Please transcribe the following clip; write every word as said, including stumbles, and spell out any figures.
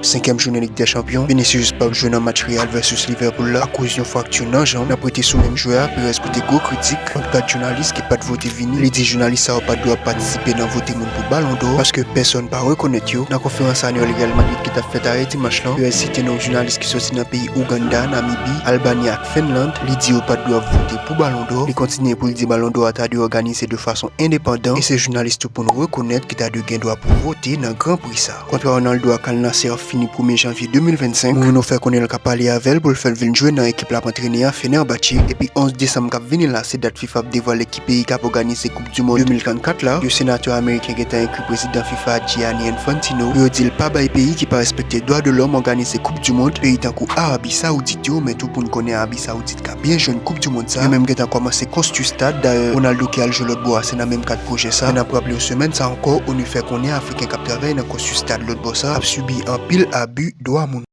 Senkyèm jounen Lig dè Chanpyon, Vinicius p ap jwe nan match Real vèsis Liverpool la akoz yon frakti nan janm. N ap rete sou menm jwè a, Perez pote gwo kritik kont kat jounalis ki pa t vote vini. Li di jounalis sa yo pa t dwe ap patisipe nan vote moun pou Ballon d'Or paske pèsonn pa rekonèt yo. Nan konferans anyèl Real Madrid ki t ap fèt ayè dimanch lan, Perez site non jounalis ki soti nan peyi Ouganda, Namibi, Albani ak Finland. Li di yo pa t dwe ap vote pou Ballon d'Or. Li kontinye pou l di Ballon d'Or a ta dwe òganize de fason endepandan e se jounalis tou pou nou rekonèt ki ta dwe gen dwa pou vote nan Gran Pri sa. Kontra Ronaldo ak Al Nassr fini premye janvye de mil vennsenk. Mourinho fè konnen l ka pale avè l pou l fè l vin jwe nan ekip l ap antrene an, Fenerbahçe. Epi onz desanm k ap vini la, se dat fifa ap devwale ki peyi k ap òganize Koup di Mond de mil trannkat la. Yon senatè ameriken gentan ekri prezidan fifa a, Gianni Infantino, pou yo di l pa bay peyi ki pa respekte dwa de lòm òganize Koup di Mond. Peyi tankou Arabi Sawoudit yo, men tou pou n konnen Arabi Sawoudit ka byen jwenn Koup di Mond sa. Yo menm gentan kòmanse konstwi stad. Dayè, Ronaldo ki al jwe lòt bò a, se nan menm kad pwojè sa. E n ap raple w, semèn sa ankò, onu fè konnen Afriken k ap travay nan konstwi stad lòt bò sa ap sibi anpil abi dwa moun.